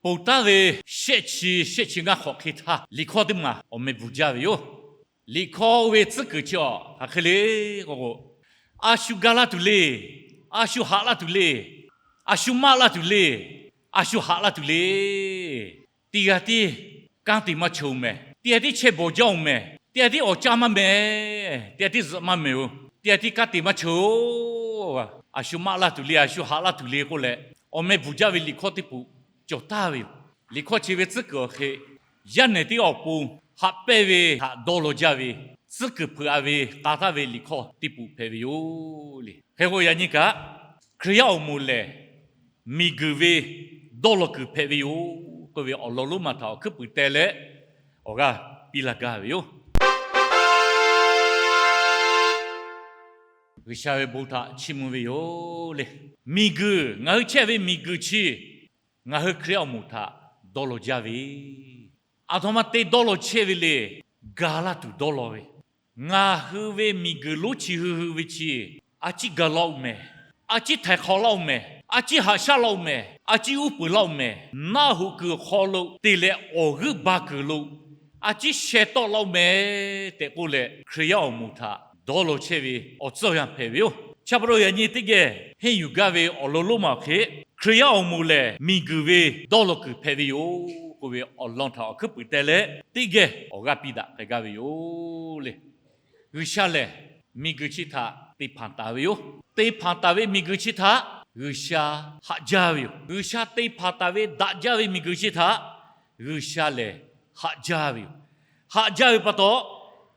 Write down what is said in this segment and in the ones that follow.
ponˬ taˉ ve shehˆ chi, shehˆ chi ngaˇ hk'awꞈ hk'e htaˇ, liꞈ hkawˇ teˇ maˬ awˬ meh bvuhˬ jaˇ ve yoˬ. Liꞈ hkawˇ ve tcuhˉ kuiˬ chi awˬ hk'aˬ hk'e le k'o k'o, a shu ga laˇ tuˬ le, a shu haꞈ laˇ tuˬ le, a shu maˆ laˇ tuˬ le, a shu haꞈ laˇ tuˬ le. Teˇ g'aˇ tiˉ kanˉ te maˇ cheuˬ-oˬ mehˬ. Teˇ g'aˇ tiˉ chehˇ bawˬ jaˇ-oˬ mehˬ. Teˇ g'aˇ tiˉ awˬ caˇ maˇ mehˬ. Teˇ g'aˇ tiˉ zuhꞈ maˇ mehˬ-oˬ. Teˇ g'aˇ tiˉ kanˉ te maˇ cheuˬ-oˬ. A shu maˆ laˇ tuˬ le, a shu haꞈ laˇ tuˬ le k'oˆ leh, awˬ meh bvuhˬ jaˇ ve liꞈ hkawˇ teˇ hpaˍ cawˬ taˍ ve yoˬ. Liꞈ hkawˇ chi ve tcuhˉ kuiˬ awˬ hk'e, yaˇ nehˬ teˇ g'aˇ awˬ pon haꞈ pehnˇ ve htaꞈ dawˇ law jaˇ ve, tcuhˉ kuiˬ hpeuꞈ-a ve k'a taˍ ve liꞈ hkawˇ teˇ hpaˍ hpehꞈ ve yoˬ le. Hk'e k'o, yaꞈ nyi kaꞈ Hkriꞈ yaˇ awˬ moˍ lehˬ, miˬguiˬ ve dawˇ law kuiˬ hpehꞈ ve yoˬ k'oˆ ve awˬ lawn lonˉ ma htaꞈ awˬ hkuiˉ puiˍ teh leh, awˬ g'aˇ piˇ laˇ gaˇ ve yoˬ. G'uiˬsha ve bon htaꞈ chiˇ mvuh ve yoˬ le. Miˬguiˬ, ngaˬ hui chehˇ ve miˬguiˬ chi ngaˬ hui Hkriꞈ yaˇ awˬ moˍ htaꞈ dawˇ law jaˇ ve, aˬ htoꞈ ma te dawˇ law chehˇ ve le. Ga laˇ tuˬ dawˇ law ve, ngaˬ hui ve miˬguiˬ lonˉ chi hui hui ve chi, a ciˉ ga laˇ-oˬ mehˬ, a ciˉ htaiˍ hk'awꞈ laˇ-oˬ mehˬ, a ciˉ haꞈ shaˉ laˇ-oˬ mehˬ, a ciˉ uˉ peunˍ laˇ-oˬ mehˬ, naˆ hoꞈ kuiˬ awˬ hk'aw lo te leh awˬ g'euˆ ba kuiˬ lo a ciˉ sheh tawˆ laˇ-oˬ mehˬ tehꞈ k'oˆ leh, Hkriꞈ yaˇ awˬ moˍ htaꞈ dawˇ law chehˇ ve awˬ tcuhˇ yanˇ hpehꞈ ve yoˬ. Chi pa taw yaꞈ nyi teˇ geh henˇ yuˬ gaˇ ve awˬ lawn lonˉ ma awˬ hk'e, Hkriꞈ yaˇ awˬ moˍ lehˬ miˬguiˬ ve dawˇ law kuiˬ hpehꞈ ve yoˬ k'oˆ ve awˬ lawn htaꞈ awˬ hkuiˉ puiˍ teh leh, teˇ geh awˬ g'aˇ piˇ daꞈ k'ai gaˇ ve yoˬ le. G'uiˬsha lehˬ, miˬguiˬ chi htaꞈ te hpanˍ taˍ ve yoˬ. Te hpanˍ taˍ ve miˬguiˬ chi htaꞈ G'uiˬsha haꞈ jaˇ ve yoˬ. G'uiˬsha te hpanˍ taˍ ve daꞈ jaˇ ve miˬguiˬ chi htaꞈ G'uiˬsha lehˬ haꞈ jaˇ ve yoˬ. Haꞈ jaˇ ve pa taw,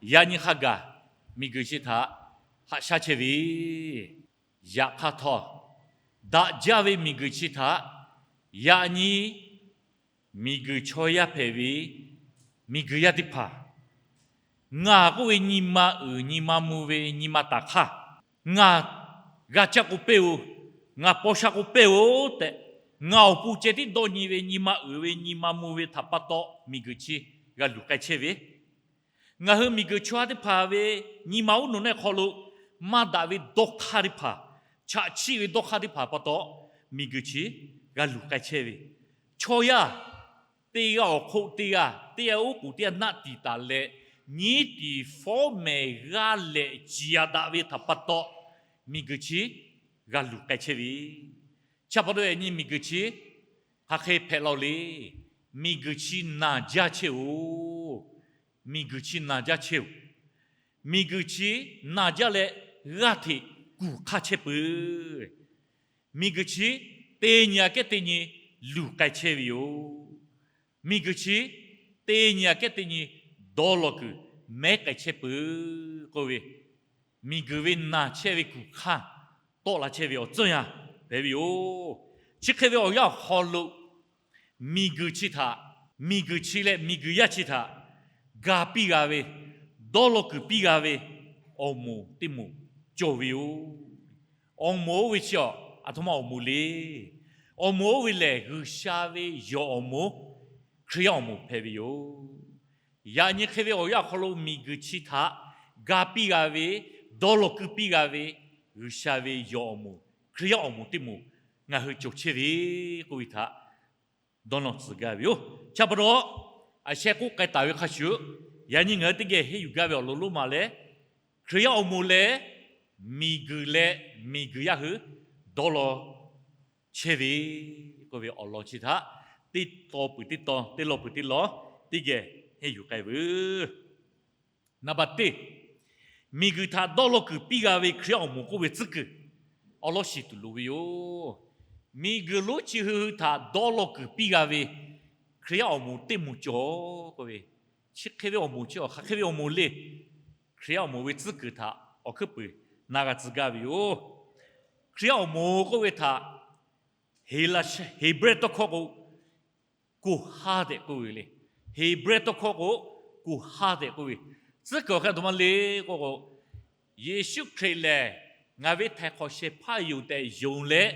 yaꞈ nyi hk'a gaˬ miˬguiˬ chi htaꞈ haꞈ shaˉ chehˇ ve, yaꞈ hk'aˇ htawˇ, daꞈ jaˇ ve miˬguiˬ chi htaꞈ yaꞈ nyi miˬguiˬ chaw yaˇ hpehꞈ ve miˬguiˬ yaˇ teˇ hpaˍ, ngaˬ k'oˆ ve nyi ma uiˍ nyi ma mvuh ve nyi ma taˍ hk'aˇ, ngaˬ g'a caˇ k'o pehˇ-oˬ, ngaˬ paw sha k'o pehˇ-oˬ tehꞈ, ngaˬ awˬ pon ceh tiˉ dawˇ nyi ve nyi ma uiˍ ve nyi ma mvuh ve htaꞈ pa taw miˬguiˬ chi g'a luˬ k'ai chehˇ ve, ngaˬ hui miˬguiˬ chaw yaˇ teˇ hpaˍ ve nyi ma uˉ nawˬ neˆ hk'aw lo maˇ daꞈ ve dawˇ hk'aˇ teˇ hpaˍ, chaꞈ chiˆ ve dawˇ hk'aˇ teˇ hpaˍ pa taw, miˬguiˬ chi g'a luˬ k'ai chehˇ ve, chaw yaˇ teˇ g'aˇ awˬ hk'oˆ teˇ g'aˇ, teˇ g'aˇ oˉ k'oˍ teˇ g'aˇ naˆ tiˍ taˍ leh, nyiˉ tiˍ fawˉ mehˍ g'aˇ lehꞈ ciˍ a daꞈ ve htaꞈ pa taw, miˬguiˬ chi g'a luˬ k'ai chehˇ ve. Chi pa taw yaꞈ nyi miˬguiˬ chi hk'aˬ hk'e hpehꞈ la-oˬ le. Miˬguiˬ chi naˬ jaˇ chehˇ-oˬ. Miˬguiˬ chi naˬ jaˇ chehˇ-oˬ. Miˬguiˬ chi naˬ jaˇ leh g'aˇ hteꞈ kuˬ hk'aˇ chehˇ peuˬ. Miˬguiˬ chi teˇ nyi aꞈ kehˉ teˇ nyi luˬ k'ai chehˇ ve yoˬ. Miˬguiˬ chi teˇ nyi aꞈ kehˉ teˇ nyi dawˇ law kuiˬ mehˉ k'ai chehˇ peuˬ k'oˆ ve, miˬguiˬ ve naˬ chehˇ ve kuˬ hk'aˇ tawˆ la chehˇ ve awˬ tcuhˇ yanˇ hpehꞈ ve yoˬ. Chi hk'e ve awˬ yanˇ awˬ hk'aw lo miˬguiˬ chi htaꞈ, miˬguiˬ chi leh miˬguiˬ yaˇ chi htaꞈ ga piˇ g'a ve, dawˇ law kuiˬ piˇ g'a ve awˬ moˍ teˇ moˍ cawˬ ve yoˬ. Awˬ moˍ oˇ ve chi aˬ htoꞈ ma awˬ moˍ le. Awˬ moˍ oˇ ve lehˬ, G'uiˬsha ve yawˬ awˬ moˍ, Hkriꞈ yaˇ awˬ moˍ hpehꞈ ve yoˬ. Yaꞈ nyi hk'e ve awˬ yanˇ awˬ hk'aw lo miˬguiˬ chi htaꞈ ga piˇ g'a ve, dawˇ law kuiˬ piˇ g'a ve, G'uiˬsha ve yawˬ awˬ moˍ, Hkriꞈ yaˇ awˬ moˍ teˇ moˍ ngaˬ hui cawˬ chehˇ ve k'oˆ ve htaꞈ dawˇ nawˇ tcuh gaˇ ve yoˬ. Chi pa taw, aˬ sheh k'oˆ k'ai taˍ ve hk'a shuˍ, yaꞈ nyi ngaˬ hui teˇ geh henˇ yuˬ gaˇ ve awˬ lawn lonˉ ma lehˬ, Hkriꞈ yaˇ awˬ moˍ lehˬ, miˬguiˬ leh miˬguiˬ yaˇ hui dawˇ law chehˇ ve k'oˆ ve awˬ lawn chi htaꞈ teˇ taw peuˬ teˇ taw, teˇ law peuˬ teˇ law, teˇ geh henˇ yuˬ k'ai veuˬ. Naˍ baˬ teˇ, miˬguiˬ htaꞈ dawˇ law kuiˬ piˇ g'a ve Hkriꞈ yaˇ awˬ moˍ k'oˆ ve tcuhˉ kuiˬ awˬ lawn shiˍ tuˬ loˍ ve yoˬ. Miˬguiˬ lonˉ chi hui hui htaꞈ dawˇ law kuiˬ piˇ g'a ve Hkriꞈ yaˇ awˬ moˍ teˇ moˍ cawˬ k'oˆ ve, chi hk'e ve awˬ moˍ chi aˬ hk'aˬ hk'e ve awˬ moˍ le. Hkriꞈ yaˇ awˬ moˍ ve tcuhˉ kuiˬ htaꞈ awˬ hkuiˉ puiˍ na g'a tcuh gaˇ ve yoˬ. Hkriꞈ yaˇ awˬ moˍ k'oˆ ve htaꞈ Heˍlaˍsaˆ, Heˍbrehˇ tawˇ hkawˇ k'o, koˍ haˇ tehꞈ k'oˆ ve le. Heˍbrehˇ tawˇ hkawˇ k'o, koˍ haˇ tehꞈ k'oˆ ve, tcuhˉ kuiˬ awˬ hk'e aˬ htoꞈ ma le k'o k'o, Yeˍsuˆ Hkriꞈ lehˬ ngaˬ ve htaiˍ hk'awꞈ shehˍ hpaˇ yoˬ tehꞈ yonˍ leh,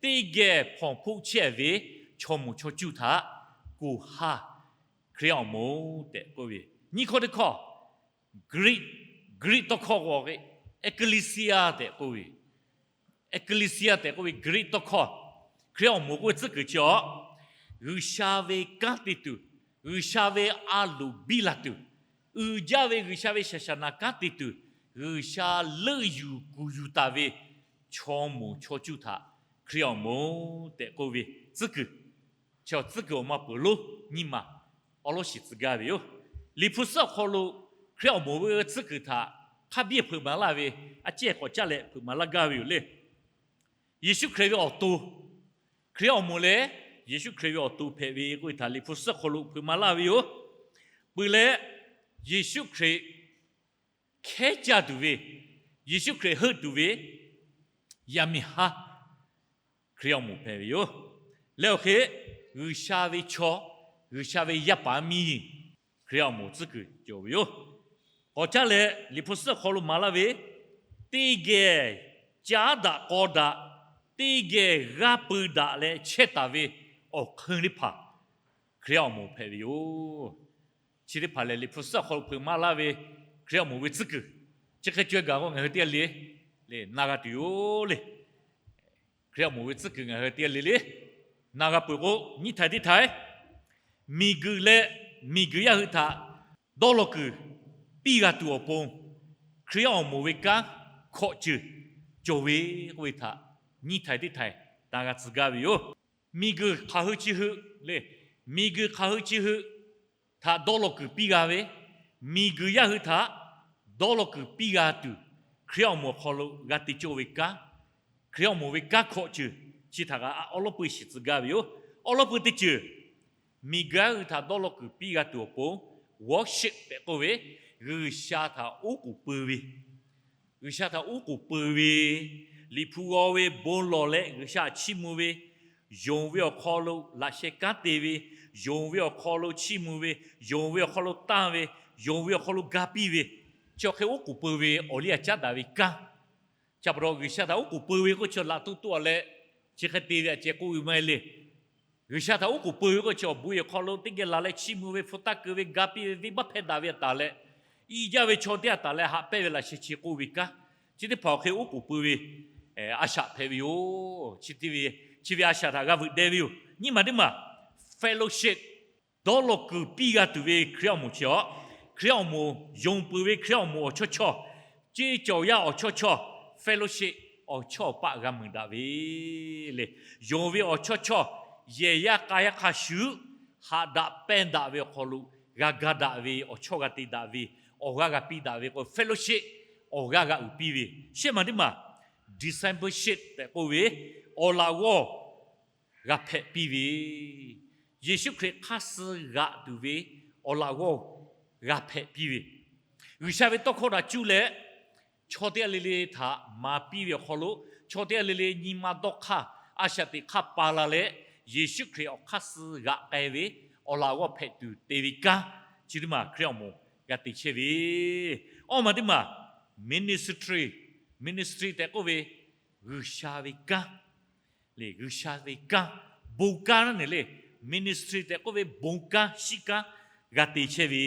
teˇ geh hpawnˬ hpoˆ chehˇ ve chaw moˍ chaw cuˇ htaꞈ koˍ haˇ, Hkriꞈ yaˇ awˬ moˍ tehꞈ k'oˆ ve. Nyiˇ hkawˇ teˇ hkawˇ, Greek, Greek tawˇ hkawˇ k'o, ekklesia tehꞈ k'oˆ ve, ekklesia tehꞈ k'oˆ ve Greek tawˇ hkawˇ, Hkriꞈ yaˇ awˬ moˍ k'oˆ ve tcuhˉ kuiˬ chi aˬ, G'uiˬsha ve kanˉ te tuˬ, G'uiˬsha ve a loˍ biˇ la tuˬ, uiˍ jaˇ ve G'uiˬsha ve shaˍ shaˍ naˍ kanˉ te tuˬ, G'uiˬsha leuˆ yuˬ kuˬ yuˬ taˍ ve chaw moˍ chaw cuˇ htaꞈ Hkriꞈ awˬ moˍ tehꞈ k'oˆ ve tcuhˉ kuiˬ, chaw tcuhˉ kuiˬ awˬ ma peuˬ lonˉ nyiˇ maˬ awˉ lawˉ shiˍ tcuh gaˇ ve yoˬ. Liꞈ hpu suhˉ awˬ hk'aw lo Hkriꞈ awˬ moˍ ve tcuhˉ kuiˬ htaꞈ hk'a biˇ hpeuꞈ maˍ laˇ ve, a ciˉ k'awꞈ caˇ leh hpeuꞈ maˍ laˇ gaˇ ve yoˬ le. Yeˍsuˆ Hkriꞈ ve awˬ to, Hkriꞈ awˬ moˍ leh Yeˍsuˆ Hkriꞈ ve awˬ to hpehꞈ ve k'oˆ ve htaꞈ Liꞈ hpu suhˉ hk'aw lo hpeuꞈ maˍ laˇ ve yoˬ. Peuˬ leh, Yeˍsuˆ Hkriꞈ hkehˉ caˇ tuˬ ve, Yeˍsuˆ Hkriꞈ heuˆ tuˬ ve yaˇ miˇ haˉ Hkriꞈ awˬ moˍ hpehꞈ ve yoˬ. Leh awˬ hk'e, G'uiˬsha ve chaw, G'uiˬsha ve yaˇ paˍ miˇ Hkriꞈ awˬ moˍ tcuhˉ kuiˬ cawˬ ve yoˬ. K'awꞈ caˇ leh Liꞈ hpu suhˉ hk'aw lo maˍ laˇ ve, teˇ geh caˉ daꞈ k'aw daꞈ, teˇ geh g'aˇ peu daꞈ leh chehˇ taˍ ve awˬ hk'eun teˇ hpaˍ Hkriꞈ awˬ moˍ hpehꞈ ve yoˬ. Chi teˇ hpaˍ lehˬ, Liꞈ hpu suhˉ hk'aw lo hpeuꞈ maˍ laˇ ve Hkriꞈ awˬ moˍ ve tcuhˉ kuiˬ, chi hk'e caweh gaˬ k'o ngaˬ hui teˇ g'aˇ le le na g'a tuˬ yoˬ le. Hkriꞈ awˬ moˍ ve tcuhˉ kuiˬ ngaˬ hui teˇ g'aˇ le le na g'a peuˬ k'o, nyiˇ htaiˍ teˇ htaiˍ, miˬguiˬ leh miˬguiˬ yaˇ hui htaꞈ dawˇ law kuiˬ piˇ g'a tuˬ awˬ pon, Hkriꞈ awˬ moˍ ve kanˉ hkawꞈ ceuˬ cawˬ ve k'oˆ ve htaꞈ nyiˇ htaiˍ teˇ htaiˍ na g'a tcuh gaˇ ve yoˬ. Miˬguiˬ hk'aˬ hui chi hui le, miˬguiˬ hk'aˬ hui chi hui htaꞈ dawˇ law kuiˬ piˇ g'a ve, miˬguiˬ yaˇ hui htaꞈ dawˇ law kuiˬ piˇ g'a tuˬ, Hkriꞈ awˬ moˍ awˬ hk'aw lo g'a te cawˇ ve kanˉ, Hkriꞈ awˬ moˍ ve kanˉ hkawꞈ ceuˬ chi htaꞈ kaꞈ awˉ lawˉ pui shiˍ tcuh gaˇ ve yoˬ. Awˉ lawˉ pui teˇ ceuˬ, miˬguiˬ yaˇ hui htaꞈ dawˇ law kuiˬ piˇ g'a tuˬ awˬ pon, worship tehꞈ k'oˆ ve, G'uiˬsha htaꞈ oˉ k'oˍ pui ve G'uiˬsha htaꞈ oˉ k'oˍ pui ve, Liꞈ hpu g'aw ve, bon lawˬ leh G'uiˬsha htaꞈ chiˇ mvuh ve, yonˍ ve awˬ hk'aw lo laꞈ sheh kanˉ te ve, yonˍ ve awˬ hk'aw lo chiˇ mvuh ve, yonˍ ve awˬ hk'aw lo tanˇ ve, yonˍ ve awˬ hk'aw lo ga piˇ ve, chi awˬ hk'e oˉ k'oˍ pui ve awˬ liˇ a caˉ daꞈ ve kanˉ. Chi pa taw G'uiˬsha htaꞈ oˉ k'oˍ pui ve k'oˆ chi laꞈ toˆ toˆ a leh, chi hk'e te ve a ceh k'oˆ ve maˇ heˆ le. G'uiˬsha htaꞈ oˉ k'oˍ pui ve k'oˆ chi awˬ bon awˬ hk'aw lo teˇ geh laˬ leh chiˇ mvuh ve, hpu taˇ keu ve, ga piˇ ve, venˇbaˆ hpehˇ daꞈ ve a taˍ leh, i jaˇ ve chaw teˇ a taˍ leh haꞈ pehnˇ ve laꞈ sheh chi k'oˆ ve kanˉ, chi teˇ hpaˍ awˬ hk'e oˉ k'oˍ pui ve a shaꞈ hpehꞈ ve yoˬ. Chi ve a shaꞈ htaꞈ g'a veuꞈ deh ve yoˬ. Nyiˇ maˬ teˇ maˬ, fellowship, dawˇ law kuiˬ piˇ g'a tuˬ ve Hkriꞈ awˬ moˍ chi awˬ, Hkriꞈ awˬ moˍ yonˍ peuˬ ve Hkriꞈ awˬ moˍ awˬ chawˇ chawˇ, ceˇ cawˬ yaˇ awˬ chawˇ chawˇ, fellowship awˬ chawˇ awˬ paˆ g'a mui daꞈ ve le. Yonˍ ve awˬ chawˇ chawˇ, yehˬ yaˇ k'a yaˇ hk'a shuˍ, haꞈ daꞈ pehnˇ daꞈ ve awˬ hk'aw lo g'a ga daꞈ ve, awˬ chawˇ g'a te daꞈ ve, awˬ g'aˇ g'a piˇ daꞈ ve k'o, fellowship awˬ g'aˇ g'a uiˍ piˇ ve. Shehˆ maˬ teˇ maˬ, discipleship tehꞈ k'oˆ ve, awˬ laꞈ g'awˇ g'a hpehꞈ piˇ ve, Yeˍsuˆ Hkriꞈ hk'aˇ suh g'aꞈ tuˬ ve awˬ laꞈ g'awˇ g'a hpehꞈ piˇ ve, G'uiˬsha ve tawˇ hkawˇ htaꞈ cuˇ leh chaw teˇ g'aˇ le le htaꞈ maˍ piˇ ve awˬ hk'aw lo, chaw teˇ g'aˇ le le nyi ma dawˇ hk'aˇ, a shaꞈ teꞈ hk'aˇ pa la leh, Yeˍsuˆ Hkriꞈ awˬ hk'aˇ suh g'aꞈ k'ai ve awˬ laꞈ g'awˇ hpehꞈ tuˬ te ve kanˉ, chi teˇ maˬ Hkriꞈ awˬ moˍ g'a te chehˇ ve. Awˇ maˬ teˇ maˬ, ministry, ministry tehꞈ k'oˆ ve, G'uiˬsha ve kanˉ le, G'uiˬsha ve kanˉ, bon kanˉ naˉ ne le, ministry tehꞈ k'oˆ ve bon kanˉ shiˉ kanˉ g'a te chehˇ ve,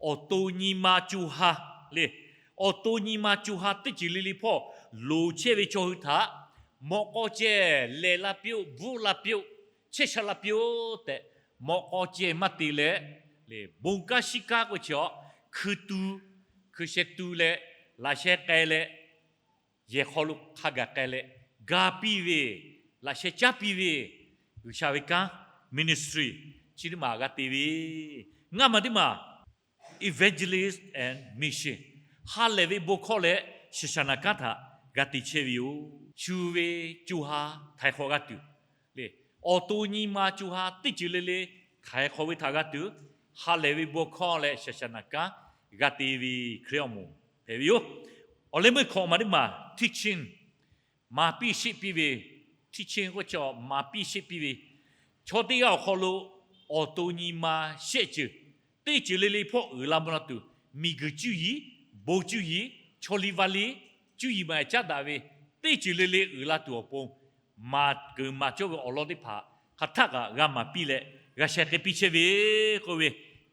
awˬ to nyi ma co ha le, awˬ to nyi ma co ha teˇ ceuˬ le le hpawˇ loˍ chehˇ ve chaw hui htaꞈ mawꞈ k'aw ceh lehˬ la piˇ-oˆ, bvuhˆ la piˇ-oˆ, chehˇ sha la piˇ-oˆ tehꞈ, mawꞈ k'aw ceh maˇ te leh, bon kanˉ shiˉ kanˉ k'oˆ chi awˬ, hkui tu, hkui sheh tu leh, laꞈ sheh k'ai leh, yehˬ hk'aw lo hk'a gaˬ k'ai leh, ga piˇ ve, laꞈ sheh caˉ piˇ ve, G'uiˬsha ve kanˉ, ministry chi teˇ maˬ g'a te ve. Ngaˇ maˬ teˇ maˬ, evangelist and mission, ha lehˬ ve bon hkawˇ leh shaˍ shaˍ naˍ kanˉ htaꞈ g'a te chehˇ ve yoˬ. Shu ve co ha htaiˍ hk'awꞈ g'a tuˬ le, awˬ to nyi ma co ha teˇ ceuˬ le le htaiˍ hk'awꞈ ve htaꞈ g'a tuˬ, ha lehˬ ve bon hkawˇ leh shaˍ shaˍ naˍ kanˉ g'a te ve Hkriꞈ awˬ moˍ hpehꞈ ve yoˬ. Awˬ leh meuˇ hkawꞈ maˬ teˇ maˬ, teaching, maˍ piˇ sheˆ piˇ ve, teaching k'oˆ chi maˍ piˇ sheˆ piˇ ve, chaw teˇ g'aˇ awˬ hk'aw lo awˬ to nyi ma shehˆ ceuˬ, teˇ ceuˬ le le hpawˇ uiˍ la mvuh la tuˬ, miˬguiˬ cuˇ yiˍ, bon cuˇ yiˍ, chaw liˇ vaˇ liˇ cuˇ yiˍ maˍ caˉ daꞈ ve, teˇ ceuˬ le le uiˍ la tuˬ awˬ pon, maˍ keunˍ maˍ cawˇ ve awˬ lawn teˇ hpaˍ hk'aˬ htaˆ kaꞈ g'a maˍ piˇ leh g'a sheh k'ai piˇ chehˇ ve k'oˆ ve,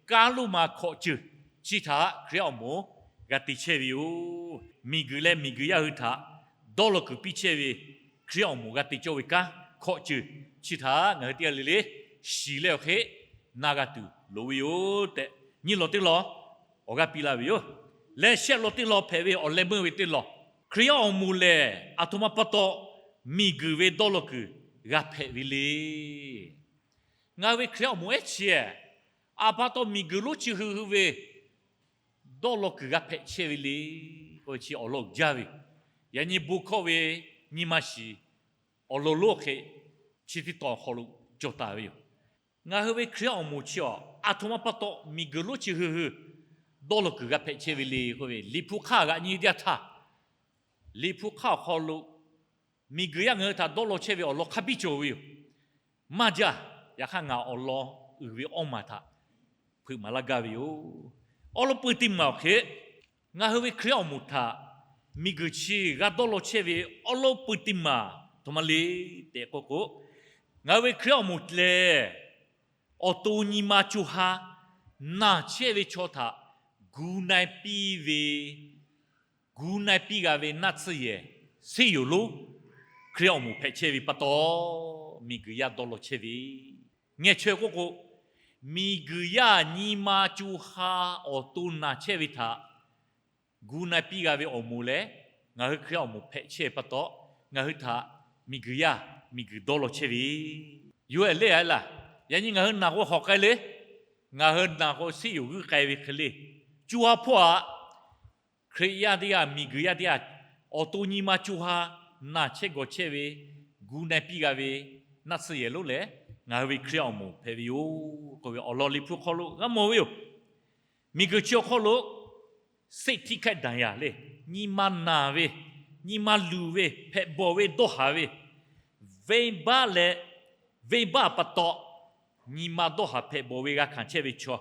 kaˇ luˇ ma hkawꞈ ceuˬ chi htaꞈ Hkriꞈ awˬ moˍ g'a te chehˇ ve yoˬ. Miˬguiˬ leh miˬguiˬ yaˇ hui htaꞈ dawˇ law kuiˬ piˇ chehˇ ve Hkriꞈ awˬ moˍ g'a te cawˇ ve kanˉ, hkawꞈ ceuˬ chi htaꞈ ngaˬ hui teˇ g'aˇ le le shiˍ leh awˬ hk'e na g'a tuˬ loˍ ve yoˬ tehꞈ, nyiˇ lawn teˇ lawn awˬ g'aˇ piˇ laˇ ve yoˬ. Leh shehˆ lawn teˇ lawn hpehꞈ ve awˬ leh meuˇ ve teˇ lawn, Hkriꞈ yaˇ awˬ moˍ lehˬ, aˬ htoꞈ ma pa taw miˬguiˬ ve dawˇ law kuiˬ g'a hpehꞈ ve le. Ngaˬ hui ve Hkriꞈ yaˇ awˬ moˍ ehˉ chi, aˬ pa taw miˬguiˬ lonˉ chi hui hui ve dawˇ law kuiˬ g'a hpehꞈ chehˇ ve le k'oˆ ve chi awˬ lawn uiˍ jaˇ ve yoˬ. Yaꞈ nyi bon hkawˇ ve nyi ma shiˍ awˬ lawn lonˉ hk'e chi teˇ tawn awˬ hk'aw lo cawˬ taˍ ve yoˬ. Ngaˬ hui ve Hkriꞈ yaˇ awˬ moˍ chi a, aˬ htoꞈ ma pa taw miˬguiˬ lonˉ chi hui hui dawˇ law kuiˬ g'a hpehꞈ chehˇ ve le k'oˆ ve, Liꞈ hpu hk'aˇ g'aꞈ nyi teˇ yanˇ htaˇ, Liꞈ hpu hk'aˇ awˬ hk'aw lo miˬguiˬ yaˇ ngaˬ hui htaꞈ dawˇ law chehˇ ve awˬ lawn hk'a biˇ cawˬ ve yoˬ. Maˇ jaˇ. Yaꞈ hk'aˇ ngaˬ awˬ lawn uiˍ ve awˇ maˬ htaꞈ hpeuꞈ maˍ laˇ gaˇ ve yoˬ. Awˉ lawˉ pui teˇ maˬ awˬ hk'e, ngaˬ hui ve Hkriꞈ yaˇ awˬ moˍ htaꞈ miˬguiˬ chi g'a dawˇ law chehˇ ve awˉ lawˉ pui teˇ maˬ aˬ htoꞈ ma le tehꞈ k'oˆ k'o, ngaˬ hui ve Hkriꞈ yaˇ awˬ moˍ lehˬ, awˬ to nyi ma co ha naˬ chehˇ ve chaw htaꞈ gu na-e piˇ ve, gu na-e piˇ g'a ve naˆ tsuhˇ yehˬ, seˉ yoˍ lonˉ Hkriꞈ yaˇ awˬ moˍ hpehꞈ chehˇ ve pa taw, miˬguiˬ yaˇ dawˇ law chehˇ ve. Ngeh chaweh k'oˆ k'o, miˬguiˬ yaˇ nyi ma co ha awˬ to naˬ chehˇ ve htaꞈ gu na-e piˇ g'a ve awˬ moˍ lehˬ, ngaˬ hui Hkriꞈ yaˇ awˬ moˍ hpehꞈ chehˇ ve pa taw, ngaˬ hui htaꞈ miˬguiˬ yaˇ miˬguiˬ dawˇ law chehˇ ve yoˬ. Ehˉ le a laˬ, yaꞈ nyi ngaˬ hui naˬ k'o hawˍ k'ai le, ngaˬ hui naˬ k'o seˉ yoˍ g'uiˇ k'ai ve hk'e le, co ha hpawˇ a Hkriꞈ yaˇ teˇ g'aˇ, miˬguiˬ yaˇ teˇ g'aˇ, awˬ to nyi ma co ha naˬ chehˇ gawˬ chehˇ ve, gu na-e piˇ g'a ve naˆ tsuhˇ yehˬ lonˉ lehˬ, ngaˬ hui ve Hkriꞈ yaˇ awˬ moˍ hpehꞈ ve yoˬ k'oˆ ve awˬ lawn Liꞈ hpu hk'aw lo g'a mawˬ ve yoˬ. Miˬguiˬ chi awˬ hk'aw lo seˆ htiˆ hkehˇ daˍ yaˍ le, nyi ma naˬ ve, nyi ma luˬ ve, hpehꞈ bawˬ ve, dawˇ haˍ ve, venˇbaˆ leh venˇbaˆ pa taw nyi ma dawˇ haˍ hpehꞈ bawˬ ve g'a hkanˍ chehˇ ve chaw,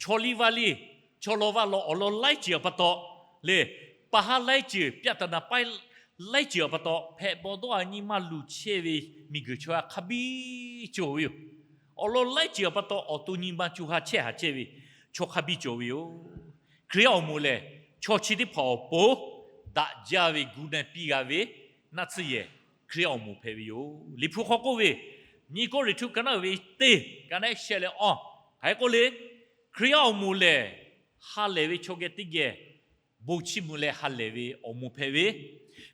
chaw liˇ vaˇ liˇ, chaw law vaˇ law awˬ lawn laiˉ ceuˬ pa taw le, pa haˉ laiˉ ceuˬ, pyaˆ taˍ naˍ paˆ laiˉ ceuˬ pa taw hpehꞈ bawˬ dawˇ haˍ nyi ma luˬ chehˇ ve miˬguiˬ chaw g'a hk'a biˇ cawˬ ve yoˬ. Awˬ lawn laiˉ ceuˬ pa taw awˬ to nyi ma co ha chehˇ haˍ chehˇ ve chaw hk'a biˇ cawˬ ve yoˬ. Hkriꞈ yaˇ awˬ moˍ lehˬ, chaw chi teˇ hpaˍ awˬ pon daꞈ jaˇ ve gu na-e piˇ g'a ve naˆ tsuhˇ yehˬ Hkriꞈ yaˇ awˬ moˍ hpehꞈ ve yoˬ. Liꞈ hpu hk'aw k'oˆ ve, nyiˇ Kawˇrenˍhtuˆ ka naˉ uiˍ ve teˇ ka naˉ shehˆ leh awˇ hk'aˬ hk'e k'oˆ le, Hkriꞈ yaˇ awˬ moˍ lehˬ, ha lehˬ ve chaw geh teˇ geh bon chiˇ mvuh leh ha lehˬ ve awˬ moˍ hpehꞈ ve,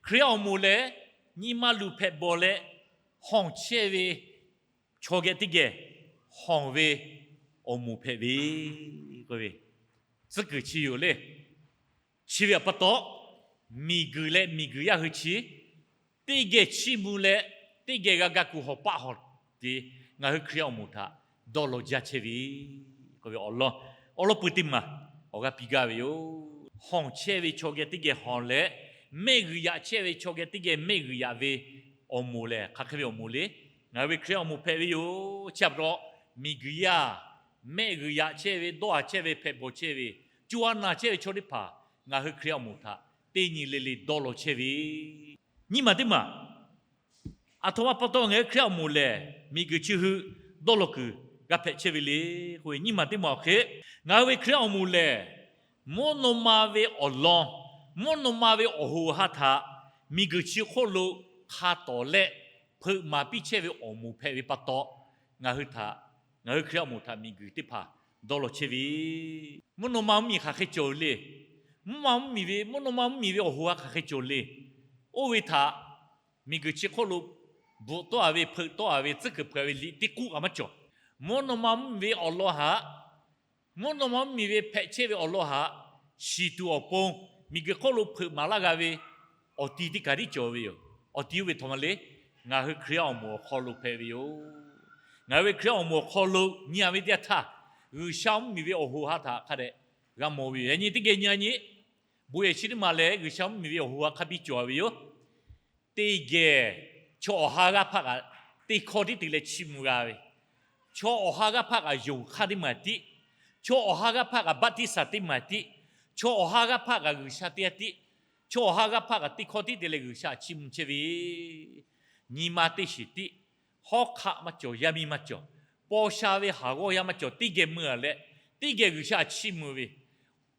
Hkriꞈ yaˇ awˬ moˍ lehˬ, nyi ma luˬ hpehꞈ bawˬ leh hawˬ chehˇ ve chaw geh teˇ geh hawˬ ve awˬ moˍ hpehꞈ ve k'oˆ ve, tcuhˉ kuiˬ chi yoˬ le. Chi ve awˬ pa taw, miˬguiˬ leh miˬguiˬ yaˇ hui chi teˇ geh chiˇ mvuh leh teˇ geh g'a ga kuˬ hawˬ paˆ hawˬ te, ngaˬ hui Hkriꞈ yaˇ awˬ moˍ htaꞈ dawˇ law jaˇ chehˇ ve k'oˆ ve awˬ lawn, awˉ lawˉ pui teˇ maˬ awˬ g'aˇ piˇ gaˇ ve yoˬ. Hawˬ chehˇ ve chaw geh teˇ geh hawˬ leh, mehˆ g'uiˬ yaꞈ chehˇ ve chaw geh teˇ geh mehˆ g'uiˬ yaꞈ ve awˬ moˍ lehˬ, hk'aˬ hk'e ve awˬ moˍ le. Ngaˬ hui ve Hkriꞈ yaˇ awˬ moˍ hpehꞈ ve yoˬ. Chi pa taw, miˬguiˬ yaˇ mehˆ g'uiˬ yaꞈ chehˇ ve, dawˇ haˍ chehˇ ve, hpehꞈ bawˬ chehˇ ve, co ha naˬ chehˇ ve chaw teˇ hpaˍ ngaˬ hui Hkriꞈ yaˇ awˬ moˍ htaꞈ teˇ nyi le le dawˇ law chehˇ ve. Nyiˇ maˬ teˇ maˬ, aˬ htoꞈ ma pa taw ngaˬ hui Hkriꞈ yaˇ awˬ moˍ lehˬ, miˬguiˬ chi hui dawˇ law kuiˬ g'a hpehꞈ chehˇ ve le k'oˆ ve, nyiˇ maˬ teˇ maˬ awˬ hk'e, ngaˬ hui ve Hkriꞈ yaˇ awˬ moˍ lehˬ, mvuhˇ naw ma ve awˬ lawn, mvuhˇ naw ma ve awˬ hoꞈ awˬ ha htaꞈ miˬguiˬ chi hk'oˆ lo hk'a tawˍ leh hpeuꞈ maˍ piˇ chehˇ ve awˬ moˍ hpehꞈ ve pa taw, ngaˬ hui htaꞈ, ngaˬ hui Hkriꞈ yaˇ awˬ moˍ htaꞈ miˬguiˬ teˇ hpaˍ dawˇ law chehˇ ve, mvuhˇ naw ma mvuhˇmiˬ hk'aˬ hk'e cawˬ le. Mvuhˇ naw ma mvuhˇmiˬ ve, mvuhˇ naw ma mvuhˇmiˬ ve awˬ hoꞈ ha hk'aˬ hk'e cawˬ le. Oˇ ve htaꞈ miˬguiˬ chi hk'oˆ lo bvuhꞈ tawˆ a ve, hpeuꞈ tawˆ a ve, tcuhˉ kuiˬ hpeuꞈ ve liꞈ teˇ k'uˆ kaꞈ maˇ cawˬ. Mvuhˇ naw ma mvuhˇmiˬ ve awˬ lawn htaꞈ, mvuhˇ naw ma mvuhˇmiˬ ve hpehꞈ chehˇ ve awˬ lawn htaꞈ shiˍ tuˬ awˬ pon miˬguiˬ hk'oˆ lo hpeuꞈ maˍ laˇ g'a ve awˬ ti teˇ kaˬ tiˉ cawˬ ve yoˬ. Awˬ ti oˇ ve htaꞈ ma le, ngaˬ hui Hkriꞈ yaˇ awˬ moˍ awˬ hk'aw lo hpehꞈ ve yoˬ. Ngaˬ hui ve Hkriꞈ yaˇ awˬ moˍ awˬ hk'aw lo nyi a ve teˇ yanˇ htaˇ, G'uiˬsha mvuhˇmiˬ ve awˬ hoꞈ ha htaꞈ hk'a dehꞈ g'a mawˬ ve yoˬ. Yaꞈ nyi teˇ geh nyi a nyi, bon yehˬ chi teˇ maˬ lehˬ G'uiˬsha mvuhˇmiˬ ve awˬ hoꞈ ha hk'a biˇ cawˬ ve yoˬ. Teˇ geh chaw awˬ ha g'aˇ hpaˇ kaꞈ teˇ hkawˇ tiˉ te leh chiˇ mvuh g'a ve, chaw awˬ ha g'aˇ hpaˇ kaꞈ yonˍ hk'aˇ teˇ maˬ tiˉ, chaw awˬ ha g'aˇ hpaˇ kaꞈ baˆtiˆsaˬ teˇ maˬ tiˉ, chaw awˬ ha g'aˇ hpaˇ kaꞈ G'uiˬsha teˇ g'aˇ tiˉ, chaw awˬ ha g'aˇ hpaˇ kaꞈ teˇ hkawˇ tiˉ te leh G'uiˬsha chiˇ mvuh chehˇ ve, nyi ma teˇ shiˍ tiˉ, hawˉ hk'aˆ maˇ cawˬ, yaˇ miˇ maˇ cawˬ, paw sha ve haˍ g'awˇ yaˇ maˇ cawˬ, teˇ geh mui a leh, teˇ geh G'uiˬsha chiˇ mvuh ve,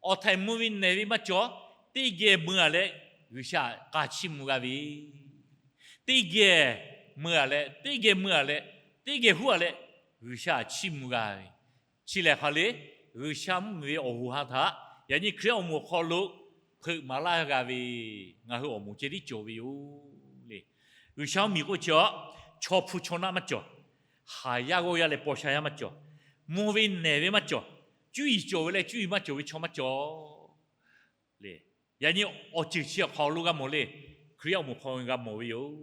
awˬ htaiˍ mvuh ve nehˬ ve maˇ cawˬ, teˇ geh mui a leh G'uiˬsha k'a chiˇ mvuh g'a ve, teˇ geh mui-a leh, teˇ geh mui-a leh, teˇ geh huˉ-a leh, G'uiˬsha chiˇ mvuh g'a ve. Chi lehˬ hk'aˬ le, G'uiˬsha mvuhˇmiˬ ve awˬ hoꞈ ha htaꞈ yaꞈ nyi Hkriꞈ awˬ moˍ awˬ hk'aw lo hpeuꞈ maˍ laˇ g'a ve, ngaˬ hui awˬ moˍ ceh tiˉ cawˬ ve yoˬ le. G'uiˬsha mvuhˇmiˬ k'oˆ chi a, chaw hpu chaw naˆ maˇ cawˬ. Haˍ yaˇ g'awˇ yaˇ leh paw sha yaˇ maˇ cawˬ. Mvuh ve nehˬ ve maˇ cawˬ. Cuˇ yiˍ cawˬ ve leh cuˇ yiˍ maˇ cawˬ ve chaw maˇ cawˬ le. Yaꞈ nyi awˬ ceuˬ chi awˬ hk'aw lo g'a mawˬ le. Hkriꞈ awˬ moˍ hk'aw g'a mawˬ ve yoˬ.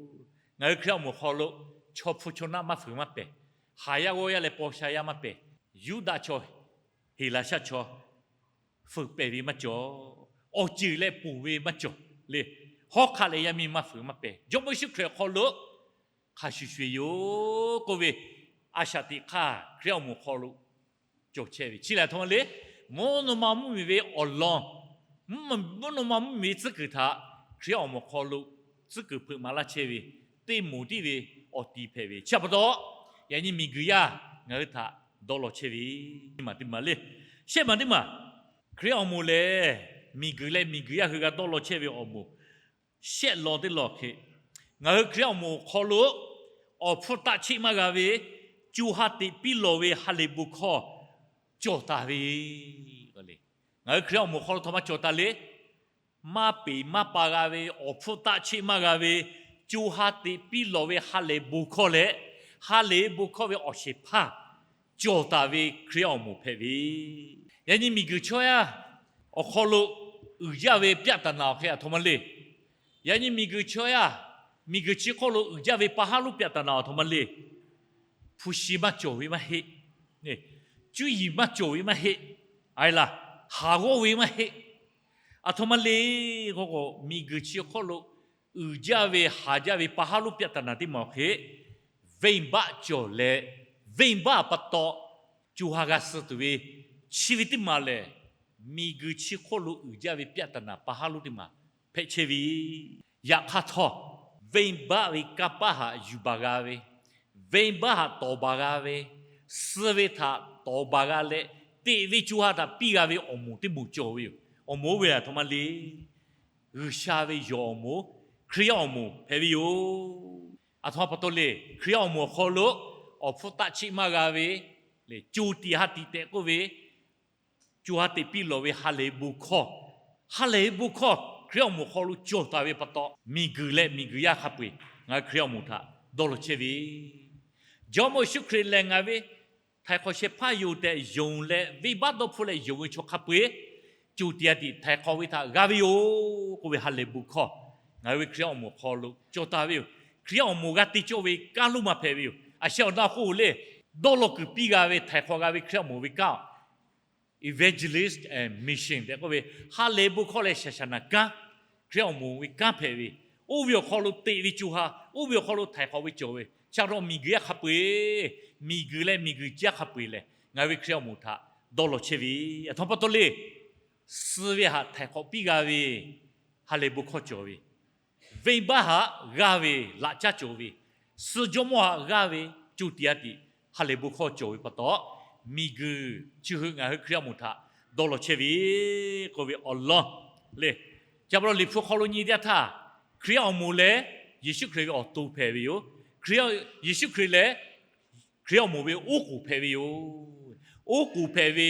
Ngaˬ hui Hkriꞈ awˬ moˍ hk'aw lo chaw hpu chaw naˆ maˇ fuiˍ maˇ pehˬ. Haˍ yaˇ g'awˇ yaˇ leh paw sha yaˇ maˇ pehˬ. Yuˇdaꞈ chaw, Heˍlaˍsaˆ chaw fuiˍ pehˬ ve maˇ cawˬ. Awˬ ceuˬ leh ponˬ ve maˇ cawˬ le. Hawˉ hk'aˆ leh yaˇ miˇ maˇ fuiˍ maˇ pehˬ. Jawˇmawˇ Yeˍsuˆ Hkriꞈ awˬ hk'aw lo hk'a shuˍ shuˍ ve yoˬ k'oˆ ve, a shaꞈ teꞈ hk'aˇ Hkriꞈ awˬ moˍ hk'aw lo cawˬ chehˇ ve. Chi lehˬ aˬ htoꞈ ma le, mvuhˇ naw ma mvuhˇmiˬ ve awˬ lawn, mvuhˇ naw ma mvuhˇmiˬ ve tcuhˉ kuiˬ htaꞈ Hkriꞈ awˬ moˍ hk'aw lo tcuhˉ kuiˬ hpeuꞈ maˍ laˇ chehˇ ve, teˇ moˍ tiˉ ve awˬ ti hpehꞈ ve. Chi pa taw, yaꞈ nyi miˬguiˬ yaˇ ngaˬ hui htaꞈ dawˇ law chehˇ ve, teˇ maˬ teˇ maˬ le. Shehˆ maˬ teˇ maˬ, Hkriꞈ awˬ moˍ lehˬ miˬguiˬ leh miˬguiˬ yaˇ hui g'a dawˇ law chehˇ ve awˬ moˍ shehˆ lawn teˇ lawn hk'e, ngaˬ hui Hkriꞈ awˬ moˍ awˬ hk'aw lo awˬ hpfuhˇ taˆ cheˆ maˇ g'a ve, co ha teꞈ piˇ lawˬ ve ha lehˬ bon hkawˇ cawˬ taˍ ve. Ngaˬ hui Hkriꞈ awˬ moˍ awˬ hk'aw lo aˬ htoꞈ ma cawˬ taˍ le. Maˇ peˍ maˇ pa g'a ve, awˬ hpfuhˇ taˆ cheˆ maˇ g'a ve, co ha teꞈ piˇ lawˬ ve ha lehˬ bon hkawˇ leh, ha lehˬ bon hkawˇ ve awˬ shehˍ hpaˇ cawˬ taˍ ve Hkriꞈ awˬ moˍ hpehꞈ ve. Yaꞈ nyi miˬguiˬ chaw yaˇ awˬ hk'aw lo uiˍ jaˇ ve ပြဿနာ awˬ hk'e aˬ htoꞈ ma le. Yaꞈ nyi miˬguiˬ chaw yaˇ, miˬguiˬ chi hk'oˆ lo uiˍ jaˇ ve pa haˉ lonˉ ပြဿနာ aˬ htoꞈ ma le. Hpu shi maˇ cawˬ ve maˇ heˆ. Cuˇ yiˍ maˇ cawˬ ve maˇ heˆ. A e laˬ, haˍ g'awˇ ve maˇ heˆ. Aˬ htoꞈ ma le k'o k'o, miˬguiˬ chi hk'oˆ lo uiˍ jaˇ ve haˍ jaˇ ve pa haˉ lonˉ ပြဿနာ teˇ maˬ awˬ hk'e, venˇbaˆ cawˬ leh, venˇbaˆ pa taw co ha g'a suh tuˬ ve, chi ve teˇ maˬ lehˬ, miˬguiˬ chi hk'oˆ lo uiˍ jaˇ ve ပြဿနာ pa haˉ lonˉ teˇ maˬ hpehꞈ chehˇ ve. Yaꞈ hk'aˇ htawˇ, venˇbaˆ ve kanˇ paˆ htaꞈ yuˬ baˬ g'a ve, venˇbaˆ htaꞈ tawˍ baˬ g'a ve, suh ve htaꞈ tawˍ baˬ g'a leh, teꞈ ve co ha htaꞈ piˇ g'a ve awˬ moˍ teˇ moˍ cawˬ ve yoˬ. Awˬ moˍ oˇ ve aˬ htoꞈ ma le. G'uiˬsha ve yawˬ awˬ moˍ, Hkriꞈ awˬ moˍ hpehꞈ ve yoˬ. Aˬ htoꞈ ma pa taw le, Hkriꞈ awˬ moˍ awˬ hk'aw lo awˬ hpfuhˇ taˆ cheˆ maˇ g'a ve, co tiꞈ ha tiꞈ tehꞈ k'oˆ ve, co ha teꞈ piˇ lawˬ ve ha lehˬ bon hkawˇ, ha lehˬ bon hkawˇ Hkriꞈ awˬ moˍ hk'aw lo cawˬ taˍ ve pa taw, miˬguiˬ leh miˬguiˬ yaˇ hk'a peu-eˬ ngaˬ hui Hkriꞈ awˬ moˍ htaꞈ dawˇ law chehˇ ve. Jawˇmawˇ Yeˍsuˆ Hkriꞈ lehˬ ngaˬ ve htaiˍ hk'awꞈ shehˍ hpaˇ yoˬ tehꞈ yonˍ leh, venˇbaˆ dawˇ hpfuhˆ leh yonˍ ve chaw hk'a peu-eˬ, co tiꞈ ha tiꞈ htaiˍ hk'awꞈ ve htaꞈ g'a ve yoˬ k'oˆ ve ha lehˬ bon hkawˇ ngaˬ hui ve Hkriꞈ awˬ moˍ hk'aw lo cawˬ taˍ ve yoˬ. Hkriꞈ awˬ moˍ g'a te cawˇ ve kanˉ lonˉ ma hpehꞈ ve yoˬ. A sheh awˬ na k'oˆ le, dawˇ law kuiˬ piˇ g'a ve htaiˍ hk'awꞈ g'a ve Hkriꞈ awˬ moˍ ve kanˉ, evangelist and mission tehꞈ k'oˆ ve, ha lehˬ bon hkawˇ leh shaˍ shaˍ naˍ kanˉ, Hkriꞈ awˬ moˍ ve kanˉ hpehꞈ ve, oˇ ve awˬ hk'aw lo teꞈ ve co ha, oˇ ve awˬ hk'aw lo htaiˍ hk'awꞈ ve cawˬ ve, chi pa taw miˬguiˬ yaˇ hk'a peu-eˬ, miˬguiˬ leh miˬguiˬ chi yaˇ hk'a peu-eˬ lehˬ, ngaˬ hui ve Hkriꞈ awˬ moˍ htaꞈ dawˇ law chehˇ ve. Aˬ htoꞈ ma pa taw le, suh ve htaꞈ htaiˍ hk'awꞈ piˇ g'a ve ha lehˬ bon hkawˇ cawˬ ve, venˇbaˆ htaꞈ g'a ve laꞈ caˉ cawˬ ve, suh jawˇmawˇ htaꞈ g'a ve, co tiꞈ ha tiꞈ ha lehˬ bon hkawˇ cawˬ ve pa taw, miˬguiˬ chi hui ngaˬ hui Hkriꞈ awˬ moˍ htaꞈ dawˇ law chehˇ ve k'oˆ ve awˬ lawn le. Chi pa taw Liꞈ hpu hk'aw lo nyi teˇ yanˇ htaˇ, Hkriꞈ awˬ moˍ lehˬ Yeˍsuˆ Hkriꞈ ve awˬ to hpehꞈ ve yoˬ. Hkriꞈ, Yeˍsuˆ Hkriꞈ lehˬ Hkriꞈ awˬ moˍ ve oˉ k'oˍ hpehꞈ ve yoˬ. Oˉ k'oˍ hpehꞈ ve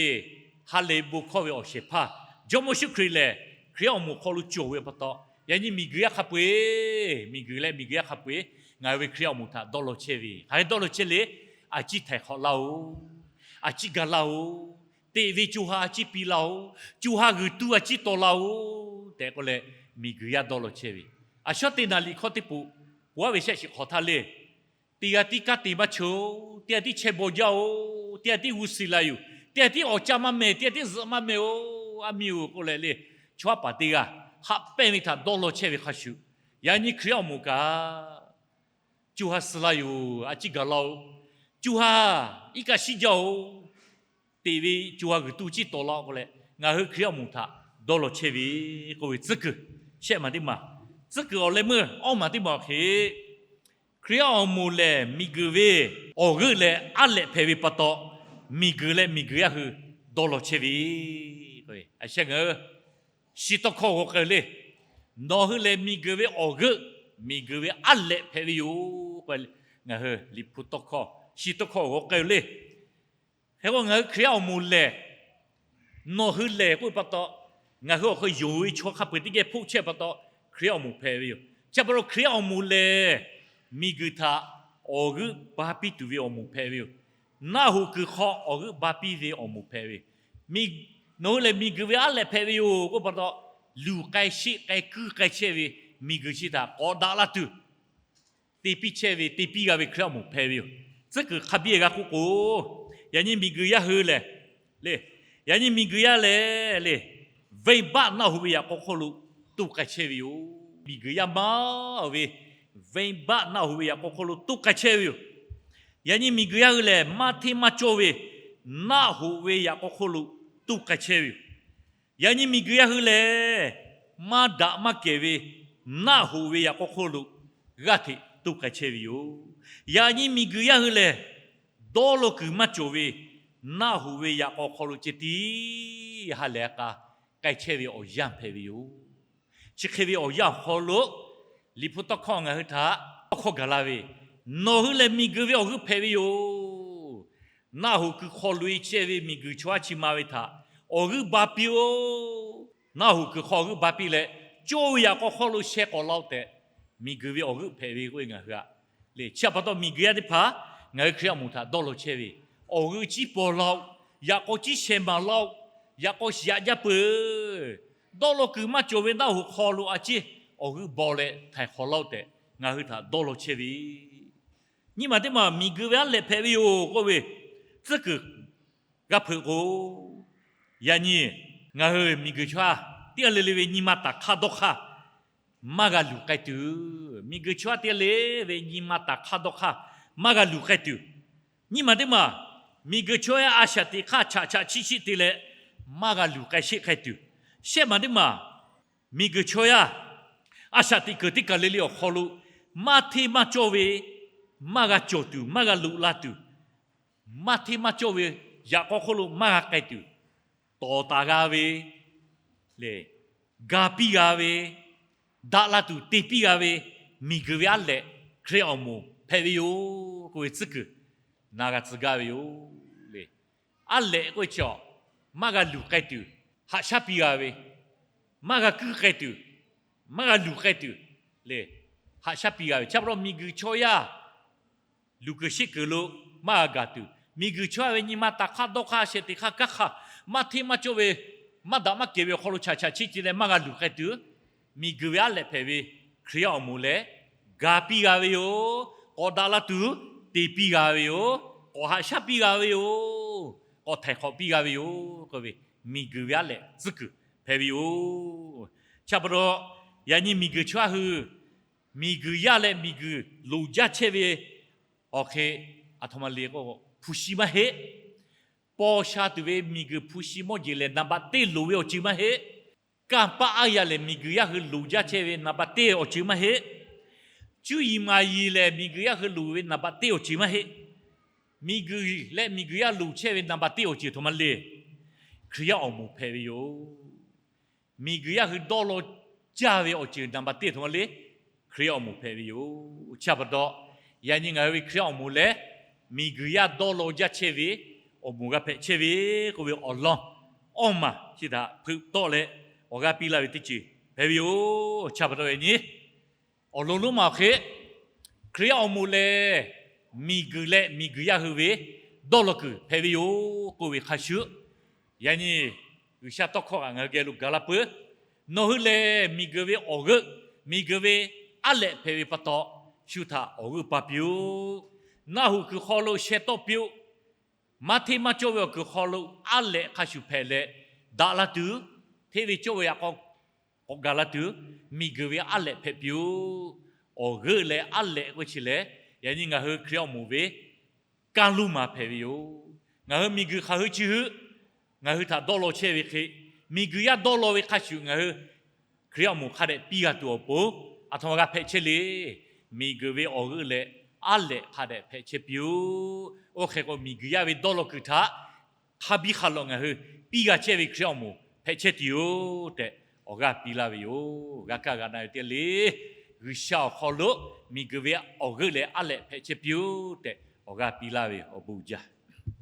ha lehˬ bon hkawˇ ve awˬ shehˍ hpaˇ, Jawˇmawˇ Yeˍsuˆ Hkriꞈ lehˬ Hkriꞈ awˬ moˍ hk'aw lo cawˬ ve pa taw, yaꞈ nyi miˬguiˬ yaˇ hk'a peu-eˬ, miˬguiˬ leh miˬguiˬ yaˇ hk'a peu-eˬ ngaˬ hui ve Hkriꞈ awˬ moˍ htaꞈ dawˇ law chehˇ ve, hk'aˬ hk'e dawˇ law chehˇ le. A ciˉ htaiˍ hk'awꞈ laˇ-oˬ, a ciˉ gaˬ laˇ-oˬ, teꞈ ve co ha a ciˉ piˇ laˇ-oˬ, co ha g'uiˬ tuˇ a ciˉ taw laˇ-oˬ tehꞈ k'oˆ leh, miˬguiˬ yaˇ dawˇ law chehˇ ve. A shaˉ teˇ naˍ liꞈ hkawˇ teˇ peuˬ, pon aˉ ve shehˆ shiˍ hk'awꞈ htaˇ le, teˇ g'aˇ tiˉ kanˉ te maˇ cheuˬ-oˬ, teˇ g'aˇ tiˉ chehˇ baw jaˇ-oˬ, teˇ g'aˇ tiˉ g'uˇ suh la yuˬ, teˇ g'aˇ tiˉ awˬ caˇ maˇ meh, teˇ g'aˇ tiˉ zuhꞈ maˇ meh-oˬ, aˉ miˇ-oˬ k'oˆ leh le, chaw aˉ paˍ teˇ g'aˇ haꞈ pehnˇ ve htaꞈ dawˇ law chehˇ ve hk'a shuˍ, yaꞈ nyi Hkriꞈ awˬ moˍ kaꞈ co ha suh laˇ yoˬ, a ciˉ gaˬ laˇ-oˬ, co ha iˉ kaˆ shiˉ jaˇ-oˬ, teꞈ ve co ha g'uiˬ tuˇ ciˉ taw laˇ-oˬ k'oˆ leh, ngaˬ hui Hkriꞈ awˬ moˍ htaꞈ dawˇ law chehˇ ve k'oˆ ve tcuhˉ kuiˬ shehˆ maˬ teˇ maˬ. Tcuhˉ kuiˬ awˬ leh meuˇ awˇ maˬ teˇ maˬ awˬ hk'e, Hkriꞈ awˬ moˍ lehˬ miˬguiˬ ve awˬ g'euˆ leh aˉ lehꞈ hpehꞈ ve pa taw, miˬguiˬ leh miˬguiˬ yaˇ hui dawˇ law chehˇ ve. Shi tawˇ hkawˇ g'aw k'ai le. Nawˬ hui lehˬ miˬguiˬ ve awˬ g'euˆ, miˬguiˬ ve aˉ lehꞈ hpehꞈ ve yoˬ. Ngaˬ hui Liꞈ hpu tawˇ hkawˇ, shi tawˇ hkawˇ g'aw k'ai-o le. Hk'e k'o ngaˬ hui Hkriꞈ yaˇ awˬ moˍ lehˬ, nawˬ hui lehˬ k'oˆ ve pa taw, ngaˬ hui awˬ hk'aw yonˍ ve chaw hk'a peu-eˬ teˇ geh hpoˆ chehˇ pa taw, Hkriꞈ yaˇ awˬ moˍ hpehꞈ ve yoˬ. Chi pa taw Hkriꞈ yaˇ awˬ moˍ lehˬ, miˬguiˬ htaꞈ awˬ g'euˆ ba piˇ tuˬ ve awˬ moˍ hpehꞈ ve yoˬ. Naˆ hoꞈ kuiˬ hk'aw awˬ g'euˆ ba piˇ ve awˬ moˍ hpehꞈ ve, nawˬ hui lehˬ miˬguiˬ ve aˉ lehꞈ hpehꞈ ve yoˬ k'oˆ pa taw, luˬ k'ai sheˆ k'ai kuiˇ k'ai chehˇ ve miˬguiˬ chi htaꞈ k'awꞈ daꞈ la tuˬ, te piˇ chehˇ ve, te piˇ g'a ve Hkriꞈ yaˇ awˬ moˍ hpehꞈ ve yoˬ. Tcuhˉ kuiˬ hk'a biˇ g'a k'oˆ k'o, yaꞈ nyi miˬguiˬ yaˇ hui lehˬ, le, yaꞈ nyi miˬguiˬ yaˇ lehˬ le, venˇbaˆ naˆ hoꞈ ve yaꞈ k'aw hk'oˆ lo toˇ k'ai chehˇ ve yoˬ. Miˬguiˬ yaˇ maˇ ve venˇbaˆ naˆ hoꞈ ve yaꞈ k'aw hk'oˆ lo toˇ k'ai chehˇ ve yoˬ. Yaꞈ nyi miˬguiˬ yaˇ hui lehˬ, maˇ hteˇ maˇ cawˇ ve naˆ hoꞈ ve yaꞈ k'aw hk'oˆ lo toˇ k'ai chehˇ ve yoˬ. Yaꞈ nyi miˬguiˬ yaˇ hui lehˬ, maˇ daꞈ maˇ kehˬ ve naˆ hoꞈ ve yaꞈ k'aw hk'oˆ lo g'aˇ hteꞈ toˇ k'ai chehˇ ve yoˬ. Yaꞈ nyi miˬguiˬ yaˇ hui lehˬ, dawˇ law kuiˬ maˇ cawˬ ve naˆ hoꞈ ve yaꞈ k'aw hk'aw lo ceh tiˉ ha lehˬ a k'a k'ai chehˇ ve awˬ yanˇ hpehꞈ ve yoˬ. Chi hk'e ve awˬ yanˇ awˬ hk'aw lo, Liꞈ hpu tawˇ hkawˇ ngaˬ hui htaꞈ tawˇ hkawˇ gaˬ la ve, nawˬ hui lehˬ miˬguiˬ ve awˬ g'euˆ hpehꞈ ve yoˬ. Naˆ hoꞈ kuiˬ hk'aw loꞈ-e chehˇ ve miˬguiˬ chaw aˉ chi ma ve htaꞈ awˬ g'euˆ ba piˇ-oˆ. Naˆ hoꞈ kuiˬ hk'aw awˬ g'euˆ ba piˇ leh, cawˇ ve yaꞈ k'aw hk'aw lo sheh k'awꞈ la-oˆ tehꞈ, miˬguiˬ ve awˬ g'euˆ hpehꞈ ve k'oˆ ve ngaˬ hui aꞈ le. Chi pa taw miˬguiˬ yaˇ teˇ hpaˍ ngaˬ hui Hkriꞈ yaˇ awˬ moˍ htaꞈ dawˇ law chehˇ ve, awˬ g'euˆ ciˉ paw la-oˆ, yaꞈ k'aw ciˉ sheh maˍ la-oˆ, yaꞈ k'aw shiˍ yaꞈ jaˇ peuˬ. Dawˇ law kuiˬ maˇ cawˬ ve naˆ hoꞈ hk'aw lo a ciˉ awˬ g'euˆ baw leh htaiˍ hk'awꞈ la-oˆ tehꞈ ngaˬ hui htaꞈ dawˇ law chehˇ ve, nyiˇ maˬ teˇ maˬ miˬguiˬ ve aˉ lehꞈ hpehꞈ ve yoˬ k'oˆ ve tcuhˉ kuiˬ g'a hpeuꞈ k'o, yaꞈ nyi ngaˬ hui miˬguiˬ chaw yaˇ teˇ g'aˇ le le ve nyi ma taˍ hk'aˇ dawˇ hk'aˇ maˇ g'a luˬ k'ai tuˬ, miˬguiˬ chaw yaˇ teˇ g'aˇ le ve nyi ma taˍ hk'aˇ dawˇ hk'aˇ maˇ g'a luˬ k'ai tuˬ, nyiˇ maˬ teˇ maˬ miˬguiˬ chaw yaˇ a shaꞈ teꞈ hk'aˇ chaꞈ chaꞈ chiˆ chiˆ te leh maˇ g'a luˬ k'ai sheˆ k'ai tuˬ, shehˆ maˬ teˇ maˬ miˬguiˬ chaw yaˇ a shaꞈ teꞈ kuiˬ teˇ kaˬ le le awˬ hk'aw lo maˇ hteˇ maˇ cawˇ ve maˇ g'a cawˬ tuˬ, maˇ g'a loꞈ la tuˬ, maˇ hteˇ maˇ cawˇ ve yaꞈ k'aw hk'oˆ lo maˇ g'a k'ai tuˬ, tawˍ taˍ g'a ve le, ga piˇ g'a ve, daꞈ la tuˬ te piˇ g'a ve miˬguiˬ ve aˉ lehꞈ Hkriꞈ yaˇ awˬ moˍ hpehꞈ ve yoˬ k'oˆ ve tcuhˉ kuiˬ na g'a tcuh gaˇ ve yoˬ le. Aˉ lehꞈ k'oˆ ve chi a, maˇ g'a luˬ k'ai tuˬ haꞈ shaˉ piˇ g'a ve, maˇ g'a kuiˇ k'ai tuˬ, maˇ g'a luˬ k'ai tuˬ le, haꞈ shaˉ piˇ g'a ve. Chi pa taw miˬguiˬ chaw yaˇ luˬ kuiˬ sheˆ kuiˬ lo maˇ g'a gaˬ tuˬ, miˬguiˬ chaw yaˇ ve nyi ma taˍ hk'aˇ dawˇ hk'aˇ shehˆ teꞈ hk'aˇ kanˉ hk'aˇ maˇ hteˇ maˇ cawˇ ve maˇ daꞈ maˇ kehˬ ve awˬ hk'aw lo chaꞈ chaꞈ chiˆ chiˆ leh maˇ g'a luˬ k'ai tuˬ, miˬguiˬ ve aˉ lehꞈ hpehꞈ ve Hkriꞈ yaˇ awˬ moˍ lehˬ, ga piˇ g'a ve yoˬ. K'awꞈ daꞈ la tuˬ te piˇ g'a ve yoˬ. K'awꞈ haꞈ shaˉ piˇ g'a ve yoˬ. K'awꞈ htaiˍ hk'awꞈ piˇ g'a ve yoˬ k'oˆ ve, miˬguiˬ ve aˉ lehꞈ tcuhˉ kuiˬ hpehꞈ ve yoˬ. Chi pa taw, yaꞈ nyi miˬguiˬ chaw yaˇ hui miˬguiˬ yaˇ leh miˬguiˬ loˍ jaˇ chehˇ ve awˬ hk'e, aˬ htoꞈ ma le k'o, hpu shi maˇ heˆ. Paw sha tuˬ ve miˬguiˬ hpu shi mawˇ jeˬ lehˬ naˍ baꞈ teˇ loˍ ve awˬ ceuˬ maˇ heˆ. Kanˇ paˆ aˉ yaˇ lehˬ miˬguiˬ yaˇ hui loˍ jaˇ chehˇ ve naˍ baꞈ teˇ awˬ ceuˬ maˇ heˆ. Cuˇ yiˍ maˍ yiˍ lehˬ miˬguiˬ yaˇ hui loˍ ve naˍ baꞈ teˇ awˬ ceuˬ maˇ heˆ. Miˬguiˬ leh miˬguiˬ yaˇ loˍ chehˇ ve naˍ baꞈ teˇ awˬ ceuˬ htoꞈ ma le, Hkriꞈ yaˇ awˬ moˍ hpehꞈ ve yoˬ. Miˬguiˬ yaˇ hui dawˇ law jaˇ ve awˬ ceuˬ naˍ baꞈ teˇ htoꞈ ma le, Hkriꞈ yaˇ awˬ moˍ hpehꞈ ve yoˬ. Chi pa taw, yaꞈ nyi ngaˬ hui ve Hkriꞈ yaˇ awˬ moˍ lehˬ, miˬguiˬ yaˇ dawˇ law jaˇ chehˇ ve awˬ moˍ g'a hpehꞈ chehˇ ve k'oˆ ve awˬ lawn awˇ maˬ chi htaꞈ hpeuꞈ tawˆ leh awˬ g'aˇ piˇ laˇ ve teˇ ceuˬ hpehꞈ ve yoˬ. Chi pa taw yaꞈ nyi awˬ lawn lonˉ ma awˬ hk'e, Hkriꞈ yaˇ awˬ moˍ lehˬ, miˬguiˬ leh miˬguiˬ yaˇ hui ve dawˇ law kuiˬ hpehꞈ ve yoˬ k'oˆ ve hk'a shuˍ, yaꞈ nyi G'uiˬsha tawˇ hkawˇ kaꞈ ngaˬ hui geh lo gaˬ la peuˬ. Nawˬ hui lehˬ miˬguiˬ ve awˬ g'euˆ, miˬguiˬ ve aˉ lehꞈ hpehꞈ ve pa taw, shu htaꞈ awˬ g'euˆ ba piˇ-oˆ. Naˆ hoꞈ kuiˬ hk'aw lo sheh tawˆ piˇ-oˆ. Maˇ hteˇ maˇ cawˇ ve awˬ kuiˬ hk'aw lo aˉ lehꞈ hk'a shuˍ hpehꞈ leh, daꞈ la tuˬ, hteˇ ve cawˇ ve yaꞈ k'aw k'awꞈ gaˬ la tuˬ, miˬguiˬ ve aˉ lehꞈ hpehꞈ piˇ-oˆ. Awˬ g'euˆ leh aˉ lehꞈ k'oˆ chi lehˬ, yaꞈ nyi ngaˬ hui Hkriꞈ yaˇ awˬ moˍ ve kanˇ lonˉ ma hpehꞈ ve yoˬ. Ngaˬ hui miˬguiˬ hk'aˬ hui chi hui ngaˬ hui htaꞈ dawˇ law chehˇ ve hk'e, miˬguiˬ yaˇ dawˇ law ve hk'a shuˍ ngaˬ hui Hkriꞈ yaˇ awˬ moˍ hk'a dehꞈ piˇ g'a tuˬ awˬ pon, aˬ htoꞈ ma g'a hpehꞈ chehˇ le. Miˬguiˬ ve awˬ g'euˆ leh aˉ lehꞈ hk'a dehꞈ hpehꞈ chehˇ piˇ-oˆ. Oˇ hk'e k'o, miˬguiˬ yaˇ ve dawˇ law kuiˬ htaꞈ hk'a biˇ hk'a lawꞈ ngaˬ hui piˇ g'a chehˇ ve Hkriꞈ yaˇ awˬ moˍ hpehꞈ chehˇ tuˬ yoˬ tehꞈ, awˬ g'aˇ piˇ laˇ ve yoˬ. G'a kaˇ g'a na ve teˇ g'aˇ le. G'uiˬsha awˬ hk'aw lo miˬguiˬ ve awˬ g'euˆ leh aˉ lehꞈ hpehꞈ chehˇ piˇ-oˆ tehꞈ awˬ g'aˇ piˇ laˇ ve awˬ bon uiˍ jaˇ.